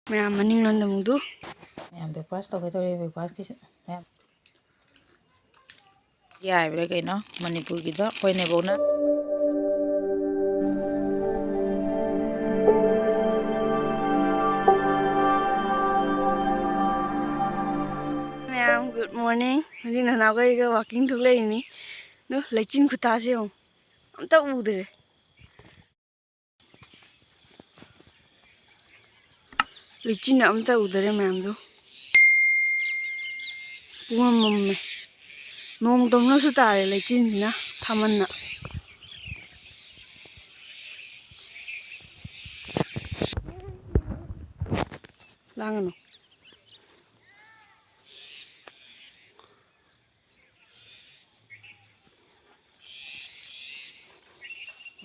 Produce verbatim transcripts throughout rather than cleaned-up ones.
ꯃꯌꯥꯝ ꯃꯅꯤꯡꯂꯣꯝꯗ ꯑꯃꯨꯛ ꯗꯨ꯫ ꯃꯌꯥꯝ breakfast ꯇꯧꯒꯦ ꯇꯧꯔꯤ, breakfastꯀꯤꯁꯨ ꯃꯌꯥꯝ꯫ ꯌꯥꯏꯕ꯭ꯔꯥ ꯀꯩꯅꯣ ꯃꯅꯤꯄꯨꯔꯒꯤꯗꯣ ꯑꯩꯈꯣꯏ ꯅꯦꯕꯣꯛꯅ꯫ ꯃꯌꯥꯝ, good morning꯫ ꯍꯧꯖꯤꯛ ꯅꯅꯥꯎꯒ ꯑꯩꯒ walking ꯊꯣꯛꯂꯛꯏꯅꯤ꯫ ꯑꯗꯨ ꯂꯩꯆꯤꯟ ꯈꯨꯇꯥꯁꯦ ꯌꯦꯡꯉꯨ꯫ ꯑꯝꯇ ꯎꯗ꯭ꯔꯦ꯫ ꯂꯩꯆꯤꯟ ꯑꯝꯇ ꯎꯗꯔꯦ ꯃꯌꯥꯝꯗꯣ꯫ ꯄꯨꯡꯃꯝ ꯃꯝꯃꯦ꯫ ꯅꯣꯡ ꯇꯧꯅꯁꯨ ꯇꯥꯔꯦ ꯂꯩꯆꯤꯟꯁꯤꯅ ꯊꯥꯃꯟꯅ꯫ ꯂꯥꯡꯒꯅꯨ꯫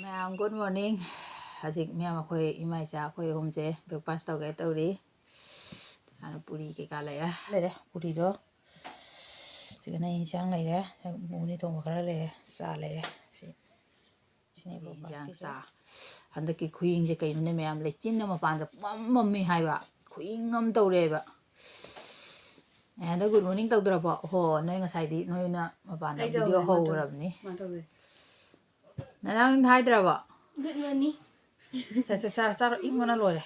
ꯃꯌꯥꯝ, good morning꯫ ꯍꯧꯖꯤꯛ ꯃꯌꯥꯝ ꯑꯩꯈꯣꯏ ꯏꯃꯥ ꯏꯆꯥ ꯑꯩꯈꯣꯏ ꯑꯍꯨꯝꯁꯦ breakfast ꯇꯧꯒꯦ ꯇꯧꯔꯤ꯫ ꯆꯥꯅ ꯄꯨꯔꯤ ꯀꯩꯀꯥ ꯂꯩꯔꯦ꯫ ꯂꯩꯔꯦ ꯄꯨꯔꯤꯗꯣ꯫ ꯁꯤꯗꯅ ꯏꯟꯁꯥꯡ ꯂꯩꯔꯦ꯫ ꯃꯣꯅꯤ ꯊꯣꯡꯕ ꯈꯔ ꯂꯩꯔꯦ꯫ ꯆꯥ ꯂꯩꯔꯦ꯫ ꯁꯤ ꯁꯤꯅꯦꯕ ꯏꯟꯖꯥꯡ breakfastꯀꯤꯁꯦ꯫ ꯆꯥ꯫ ꯍꯟꯗꯛꯀꯤ ꯈꯨꯌꯦꯡꯁꯦ ꯀꯩꯅꯣꯅꯦ ꯃꯌꯥꯝ, ꯂꯩꯆꯤꯟꯅ ꯃꯄꯥꯟꯗ ꯄꯨꯝꯃꯝ ꯃꯝꯃꯤ ꯍꯥꯏꯕ꯫ ꯈꯨꯌꯦꯡ ꯑꯃ ꯇꯧꯔꯦꯕ꯫ ꯑꯦ, ꯍꯟꯗꯛ good morning ꯇꯧꯗ꯭ꯔꯕꯣ? ꯑꯣꯍꯣ, ꯅꯣꯏ ꯉꯁꯥꯏꯗꯤ ꯅꯣꯏꯅ ꯃꯄꯥꯟꯗ ꯑꯩ video ꯇꯧꯋꯦ, ꯃꯥ ꯇꯧꯋꯦ꯫ ꯍꯧꯔꯕꯅꯤ꯫ ꯃꯥ ꯇꯧꯋꯦ꯫ ꯅꯅꯥꯎ ꯅꯪ ꯍꯥꯏꯗ꯭ꯔꯕꯣ? Good morning꯫ ꯆꯥ, ꯆꯥ, ꯆꯥ, ꯆꯥꯔꯣ, ꯏꯪꯕꯅ ꯂꯣꯏꯔꯦ꯫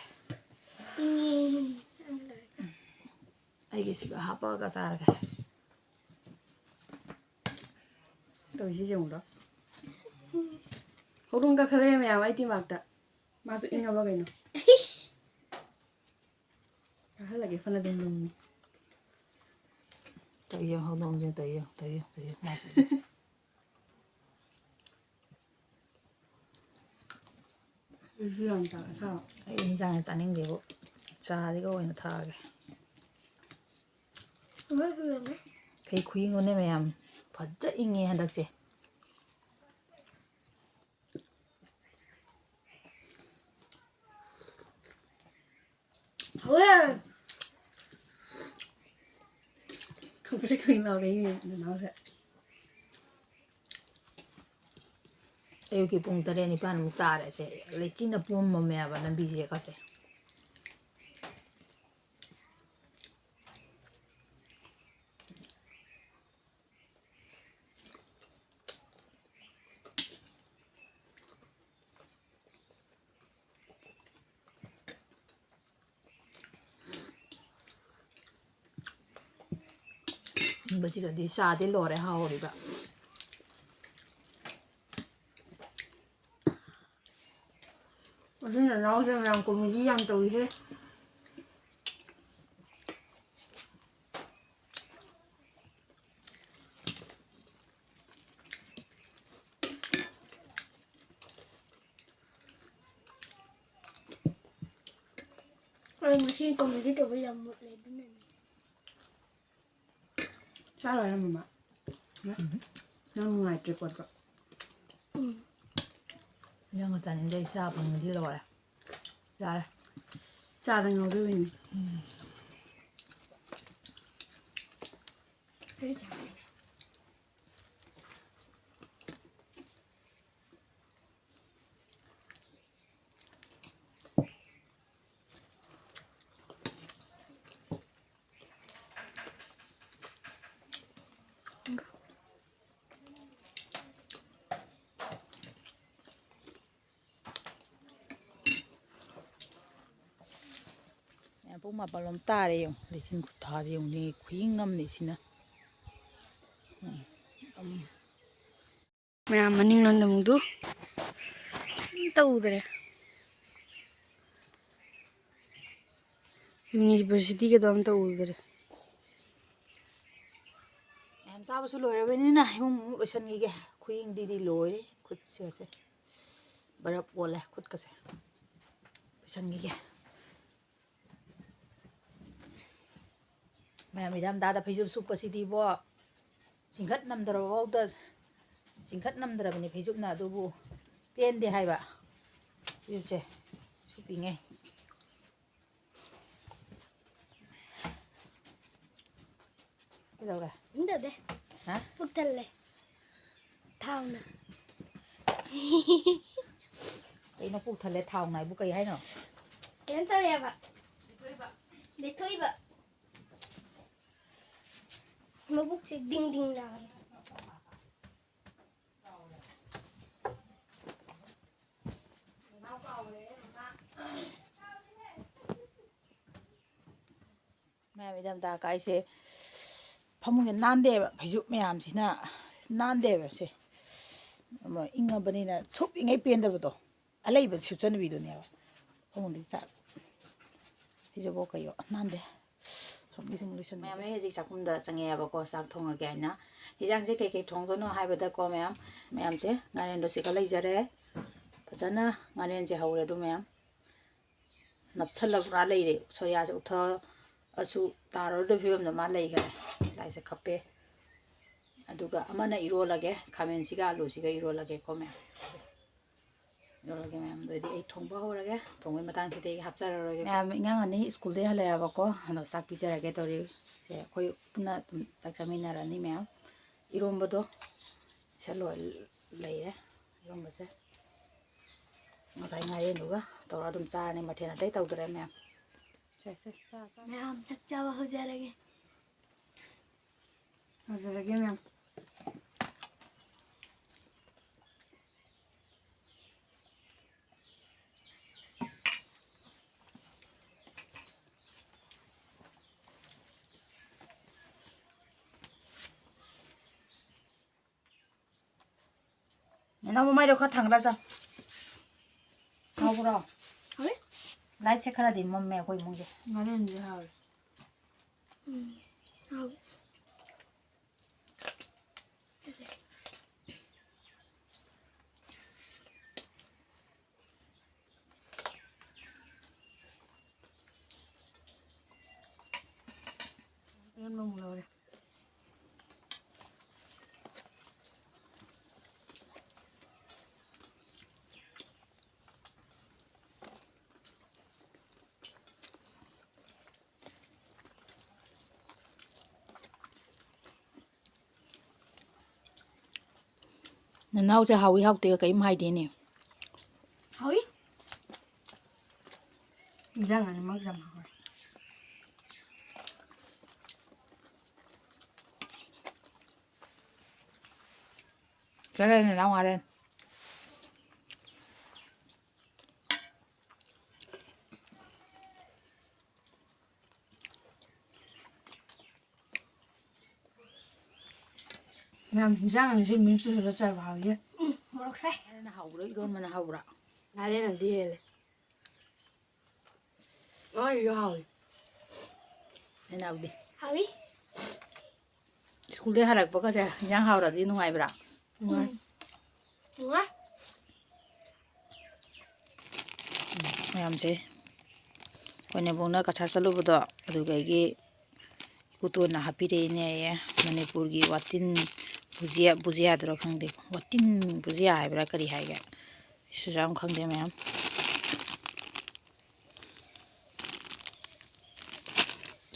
ꯏꯪꯉꯦ꯫ ꯑꯩꯒꯤꯁꯤꯒ ꯍꯥꯞꯄꯒ ꯆꯥꯔꯒꯦ꯫ ꯇꯧꯔꯤꯁꯤ ꯌꯦꯡꯉꯨꯗꯣ꯫ ꯍꯧꯗꯣꯡ ꯀꯥꯈꯠꯂꯛꯑꯦ ꯃꯌꯥꯝ ꯑꯩ ꯇꯤꯃꯥꯛꯇ꯫ ꯃꯥꯁꯨ ꯏꯪꯉꯕ ꯀꯩꯅꯣ꯫ ꯀꯥꯍꯜꯂꯒꯦ ꯐꯅ ꯑꯗꯨꯝ ꯂꯨꯝꯃꯤ꯫ ꯇꯧꯌꯣ, ꯍꯧꯗꯣꯡꯁꯦ ꯇꯧꯌꯣ, ꯇꯧꯌꯣ, ꯇꯧꯌꯣ꯫ ꯃꯥꯁꯨ ꯑꯩꯁꯨ ꯌꯥꯝ ꯆꯥꯔꯦ, ꯁꯥ꯫ ꯑꯩ ꯏꯟꯖꯥꯡꯁꯦ ꯆꯥꯅꯤꯡꯗꯦꯕꯨ꯫ ꯆꯥꯁꯤꯒ ꯑꯣꯏꯅ ꯊꯛꯑꯒꯦ꯫ ꯀꯩ ꯈꯨꯏꯪꯅꯣꯅꯦ ꯃꯌꯥꯝ꯫ ꯐꯖ ꯏꯪꯉꯦ ꯍꯟꯗꯛꯁꯦ꯫ ꯍꯥꯎꯋꯦ꯫ ꯈꯪꯄ꯭ꯔꯦꯛ ꯈꯪ ꯂꯥꯎꯔꯛꯏꯅꯦ ꯅꯅꯥꯎꯁꯦ꯫ ꯑꯌꯨꯛꯀꯤ ꯄꯨꯡ ꯇꯔꯦꯠ ꯅꯤꯄꯥꯟꯃꯨꯛ ꯇꯥꯔꯦ ꯁꯦ꯫ ꯂꯩꯆꯤꯟꯅ ꯄꯨꯝꯃꯝꯃꯦꯕ ꯂꯝꯕꯤꯁꯦ ꯀꯁꯦ꯫ ꯕꯁꯤꯒꯗꯤ ꯆꯥꯗꯤ ꯂꯣꯏꯔꯦ ꯍꯥꯎꯔꯤꯕ꯫ ꯑꯗꯨꯅ ꯅꯅꯥꯎꯁꯦ ꯃꯌꯥꯝ ꯀꯣꯃꯦꯗꯤ ꯌꯥꯝ ꯇꯧꯏꯍꯦ꯫ ꯑꯩ ꯉꯁꯤ ꯀꯣꯃꯦꯗꯤ ꯇꯧꯕ ꯌꯥꯝ ꯃꯨꯠꯂꯦ ꯑꯗꯨꯅꯅꯦ꯫ ꯆꯥꯔꯣꯏ ꯃꯃꯥ꯫ ꯅꯪ ꯅꯨꯡꯉꯥꯏꯇ꯭ꯔꯦ ꯈꯣꯠꯄ꯫ ꯎꯝ꯫ ꯅꯪꯒ ꯆꯥꯅꯤꯡꯗꯦ, ꯑꯩ ꯆꯥ ꯐꯪꯉꯗꯤ ꯂꯣꯏꯔꯦ꯫ ꯌꯥꯔꯦ꯫ ꯆꯥꯗ ꯉꯥꯎꯖꯕꯤꯅꯤ꯫ ꯎꯝ꯫ ꯑꯩ ꯆꯥ꯫ ꯃꯌꯥꯝ ꯄꯨꯡ ꯃꯥꯄꯜ ꯂꯣꯝ ꯇꯥꯔꯦ ꯌꯦꯡꯉꯨ꯫ ꯂꯩꯆꯤꯟ ꯈꯨꯊꯥꯗ ꯌꯦꯡꯉꯨꯅꯦ, ꯈꯨꯌꯦꯡ ꯑꯃꯅꯤ ꯁꯤꯅ꯫ ꯎꯝ, ꯎꯝ꯫ ꯃꯌꯥꯝ ꯃꯅꯤꯡꯂꯣꯝꯗ ꯑꯃꯨꯛꯇꯨ ꯑꯝꯇ ꯎꯗ꯭ꯔꯦ꯫ ꯌꯨꯅꯤꯚꯔꯁꯤꯇꯤꯒꯗꯣ ꯑꯝꯇ ꯎꯗ꯭ꯔꯦ꯫ ꯃꯌꯥꯝ ꯆꯥꯕꯁꯨ ꯂꯣꯏꯔꯕꯅꯤꯅ ꯏꯃꯨꯡ ꯑꯃꯨꯛ ꯂꯣꯏꯁꯟꯈꯤꯒꯦ꯫ ꯈꯨꯌꯦꯡꯗꯤꯗꯤ ꯂꯣꯏꯔꯦ ꯈꯨꯠꯁꯦ꯫ ꯕꯔꯞ ꯑꯣꯜꯂꯦ ꯈꯨꯠꯀꯁꯦ꯫ ꯂꯣꯏꯁꯟꯈꯤꯒꯦ꯫ ꯃꯌꯥꯝ ꯏꯊꯝꯊꯥꯗ ꯐꯩꯖꯨꯞ ꯁꯨꯞꯄꯁꯤꯗꯤꯕꯣ, ꯆꯤꯡꯈꯠ ꯅꯝꯗ꯭ꯔꯕꯐꯥꯎꯗ, ꯆꯤꯡꯈꯠ ꯅꯝꯗ꯭ꯔꯕꯅꯤ ꯐꯩꯖꯨꯞꯅ, ꯑꯗꯨꯕꯨ ꯄꯦꯟꯗꯦ ꯍꯥꯏꯕ ꯐꯩꯖꯨꯞꯁꯦ ꯁꯨꯞꯄꯤꯉꯩ꯫ ꯀꯩꯗꯧꯔꯦ? ꯀꯩꯝ ꯇꯧꯗꯦ꯫ ꯍꯥ? ꯄꯨꯛ ꯊꯜꯂꯦ꯫ ꯊꯥꯎꯅ꯫ ꯀꯩꯅꯣ ꯄꯨꯛ ꯊꯜꯂꯦ ꯊꯥꯎꯅ ꯍꯥꯏꯕꯨ ꯀꯩ ꯍꯥꯏꯅꯣ? ꯀꯩꯅꯣ ꯇꯧꯋꯦꯕ꯫ ꯂꯦꯊꯣꯛꯏꯕ꯫ ꯃꯕꯨꯛꯁꯦ ꯗꯤꯡ ꯗꯤꯡ ꯂꯥꯎꯔꯦ꯫ ꯃꯌꯥꯝ ꯏꯊꯝꯊꯥ ꯀꯥꯏꯁꯦ ꯐꯃꯨꯡꯁꯦ ꯅꯥꯟꯗꯦꯕ, ꯐꯩꯖꯨꯞ ꯃꯌꯥꯝꯁꯤꯅ ꯅꯥꯟꯗꯦꯕ꯫ ꯁꯦ ꯑꯃ ꯏꯪꯉꯕꯅꯤꯅ ꯁꯨꯞ ꯏꯉꯩ ꯄꯦꯟꯗꯕꯗꯣ, ꯑꯂꯩꯕ ꯁꯨꯞꯆꯟꯕꯤꯗꯨꯅꯦꯕ ꯐꯃꯨꯡꯗꯒꯤ ꯇꯥ-, ꯐꯤꯖꯕꯣ ꯀꯩꯌꯣ ꯅꯥꯟꯗꯦ꯫ ꯁꯣꯝꯒꯤꯁꯦ ꯑꯃꯨꯛ ꯂꯣꯏꯁꯟꯕꯤꯒꯦ꯫ ꯃꯌꯥꯝ, ꯑꯩ ꯍꯧꯖꯤꯛ ꯆꯥꯛꯈꯨꯝꯗ ꯆꯪꯉꯛꯑꯦꯕꯀꯣ, ꯆꯥꯛ ꯊꯣꯡꯉꯒꯦ ꯍꯥꯏꯅ꯫ ꯍꯤꯟꯖꯥꯡꯁꯦ ꯀꯩꯀꯩ ꯊꯣꯡꯗꯣꯏꯅꯣ ꯍꯥꯏꯕꯗꯀꯣ, ꯃꯌꯥꯝ, ꯃꯌꯥꯝꯁꯦ ꯉꯥꯔꯦꯟꯗꯣ ꯁꯤꯒ ꯂꯩꯖꯔꯦ꯫ ꯐꯖꯅ ꯉꯥꯔꯦꯟꯁꯦ ꯍꯧꯔꯦ ꯑꯗꯨ ꯃꯌꯥꯝ꯫ ꯅꯞꯁꯜꯂ ꯄꯨꯔꯥ ꯂꯩꯔꯦ꯫ ꯁꯣꯌꯥꯁꯦ ꯎꯊꯛꯑꯁꯨ ꯇꯥꯔꯔꯣꯏꯗꯕ ꯐꯤꯕꯝꯗ ꯃꯥ ꯂꯩꯈꯔꯦ꯫ ꯂꯥꯏꯁꯦ ꯀꯞꯄꯦ꯫ ꯑꯗꯨꯒ ꯑꯃꯅ ꯏꯔꯣꯜꯂꯒꯦ, ꯈꯥꯃꯦꯟꯁꯤꯒ ꯑꯂꯨꯁꯤꯒ ꯏꯔꯣꯜꯂꯒꯦꯀꯣ ꯃꯌꯥꯝ꯫ ꯏꯔꯣꯜꯂꯒꯦ ꯃꯌꯥꯝ꯫ ꯑꯗꯨꯗꯤ ꯑꯩ ꯊꯣꯡꯕ ꯍꯧꯔꯒꯦ꯫ ꯊꯣꯡꯕꯒꯤ ꯃꯇꯥꯡꯁꯤꯗꯤ ꯑꯩ ꯍꯥꯞꯆꯔꯔꯣꯏꯒꯦ꯫ ꯃꯌꯥꯝ, ꯑꯉꯥꯡ ꯑꯅꯤ ꯁ꯭ꯀꯨꯜꯗꯩ ꯍꯜꯂꯛꯑꯦꯕꯀꯣ꯫ ꯑꯗꯣ ꯆꯥꯛ ꯄꯤꯖꯔꯒꯦ ꯇꯧꯔꯤ꯫ ꯁꯦ ꯑꯩꯈꯣꯏ ꯄꯨꯟꯅ ꯑꯗꯨꯝ ꯆꯥꯛ ꯆꯥꯃꯤꯟꯅꯔꯅꯤ ꯃꯌꯥꯝ꯫ ꯏꯔꯣꯝꯕꯗꯣ ꯁꯤꯗ ꯂꯣꯏ ꯂꯩꯔꯦ꯫ ꯏꯔꯣꯝꯕꯁꯦ ꯉꯁꯥꯏ ꯉꯥꯔꯦꯟꯗꯨꯒ ꯇꯧꯔꯒ ꯑꯗꯨꯝ ꯆꯥꯔꯅꯤ꯫ ꯃꯊꯦꯜ ꯑꯇꯩ ꯇꯧꯗ꯭ꯔꯦ ꯃꯌꯥꯝ꯫ ꯁꯦ, ꯁꯦ, ꯆꯥ, ꯆꯥ꯫ ꯃꯌꯥꯝ ꯆꯥꯛ ꯆꯥꯕ ꯍꯧꯖꯔꯒꯦ꯫ ꯍꯧꯖꯔꯒꯦ ꯃꯌꯥꯝ꯫ ꯅꯅꯥꯎ ꯃꯃꯥꯏꯗꯣ ꯈꯔ ꯊꯥꯡꯒꯠꯂ ꯆꯥꯎ꯫ ꯍꯥꯎꯕ꯭ꯔꯣ? ꯍꯥꯎꯋꯤ꯫ ꯂꯥꯏꯠꯁꯦ ꯈꯔꯗꯤ ꯃꯝꯃꯦ ꯑꯩꯈꯣꯏ ꯏꯃꯨꯡꯁꯦ꯫ ꯉꯥꯔꯦꯟꯁꯦ ꯍꯥꯎꯋꯤ꯫ ꯎꯝ, ꯍꯥꯎꯋꯤ꯫ ꯄꯦꯟꯕ ꯑꯃꯨꯛ ꯂꯧꯔꯦ꯫ ꯅꯅꯥꯎꯁꯦ ꯍꯥꯎꯏ ꯍꯥꯎꯇꯦꯒ ꯀꯔꯤꯝ ꯍꯥꯏꯗꯦꯅꯦ꯫ ꯍꯥꯎꯏ꯫ ꯏꯟꯖꯥꯡ ꯑꯅꯤꯃꯛ ꯌꯥꯝ ꯍꯥꯎꯋꯦ꯫ ꯆꯠꯂꯦ ꯅꯅꯥꯎ ꯉꯥꯔꯦꯟ꯫ ꯃꯌꯥꯝ ꯍꯤꯟꯖꯥꯡ ꯑꯅꯤꯁꯤ ꯃꯤꯛꯁ ꯇꯧꯁꯜꯂ ꯆꯥꯕ ꯍꯥꯎꯏꯌꯦ꯫ ꯎꯝ, ꯃꯣꯔꯣꯛ ꯁꯥꯏ꯫ ꯅꯪꯅ ꯍꯥꯎꯕ꯭ꯔꯣ, ꯏꯔꯣꯟꯕꯅ ꯍꯥꯎꯕ꯭ꯔꯥ? ꯉꯥꯔꯤꯅꯗꯤ ꯍꯦꯜꯂꯦ꯫ ꯉꯥꯔꯤꯁꯨ ꯍꯥꯎꯏ꯫ ꯅꯅꯥꯎꯗꯤ? ꯍꯥꯎꯏ꯫ ꯁ꯭ꯀꯨꯜꯗꯩ ꯍꯜꯂꯛꯄꯒꯁꯦ ꯍꯤꯟꯖꯥꯡ ꯍꯥꯎꯔꯗꯤ ꯅꯨꯡꯉꯥꯏꯕ꯭ꯔꯥ? ꯅꯨꯡꯉꯥꯏ꯫ ꯎꯝ꯫ ꯅꯨꯡꯉꯥꯏ꯫ ꯃꯌꯥꯝꯁꯦ ꯑꯩꯈꯣꯏ ꯅꯦꯕꯣꯛꯅ ꯀꯁꯥꯔ ꯆꯠꯂꯨꯕꯗꯣ ꯑꯗꯨꯗꯒꯤ ꯏꯀꯨꯇꯣꯟꯅ ꯍꯥꯞꯄꯤꯔꯛꯏꯅꯦꯌꯦ꯫ ꯃꯅꯤꯄꯨꯔꯒꯤ ꯋꯥꯇꯤꯟ ꯕꯨꯖꯤꯌꯥ, ꯕꯨꯖꯤꯌꯥꯗꯨꯔ ꯈꯪꯗꯦ, ꯋꯥꯇꯤꯟ ꯕꯨꯖꯤꯌꯥ ꯍꯥꯏꯕ꯭ꯔꯥ ꯀꯔꯤ ꯍꯥꯏꯒꯦ, ꯑꯩꯁꯨ ꯌꯥꯝ ꯈꯪꯗꯦ ꯃꯌꯥꯝ꯫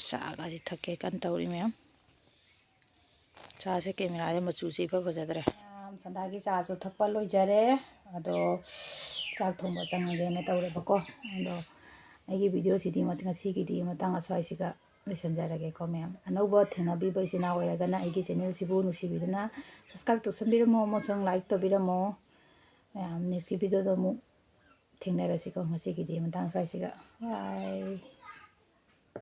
ꯆꯥꯒꯗꯤ ꯊꯛꯀꯦ ꯀꯟꯅ ꯇꯧꯔꯤ ꯃꯌꯥꯝ꯫ ꯆꯥꯁꯦ ꯀꯦꯃꯦꯔꯥꯁꯦ ꯃꯆꯨꯁꯦ ꯏꯐ ꯐꯖꯗ꯭ꯔꯦ꯫ ꯃꯌꯥꯝ ꯁꯟꯗꯥꯒꯤ ꯆꯥꯁꯨ ꯊꯛꯄ ꯂꯣꯏꯖꯔꯦ꯫ ꯑꯗꯣ ꯆꯥꯛ ꯊꯣꯡꯕ ꯆꯪꯉꯒꯦꯅ ꯇꯧꯔꯦꯕꯀꯣ꯫ ꯑꯗꯣ ꯑꯩꯒꯤ ꯚꯤꯗꯤꯑꯣꯁꯤꯗꯤ ꯃꯊꯪ, ꯉꯁꯤꯒꯤꯗꯤ ꯃꯇꯥꯡ ꯑꯁ꯭ꯋꯥꯏꯁꯤꯒ ꯂꯣꯏꯁꯤꯟꯖꯔꯒꯦꯀꯣ ꯃꯌꯥꯝ꯫ ꯑꯅꯧꯕ ꯊꯦꯡꯅꯕꯤꯕ ꯏꯆꯤꯟ ꯏꯅꯥꯎ ꯑꯣꯏꯔꯒꯅ ꯑꯩꯒꯤ ꯆꯦꯅꯦꯜꯁꯤꯕꯨ ꯅꯨꯡꯁꯤꯕꯤꯗꯨꯅ ꯁꯕꯁꯀ꯭ꯔꯥꯏꯕ ꯇꯧꯁꯟꯕꯤꯔꯝꯃꯣ ꯑꯃꯁꯨꯡ ꯂꯥꯏꯛ ꯇꯧꯕꯤꯔꯝꯃꯣ꯫ ꯃꯌꯥꯝ ꯅꯦꯛꯁꯀꯤ ꯚꯤꯗꯤꯑꯣꯗ ꯑꯃꯨꯛ ꯊꯦꯡꯅꯔꯁꯤꯀꯣ꯫ ꯉꯁꯤꯒꯤꯗꯤ ꯃꯇꯥꯡ ꯁ꯭ꯋꯥꯏꯁꯤꯒ꯫ ꯕꯥꯏ꯫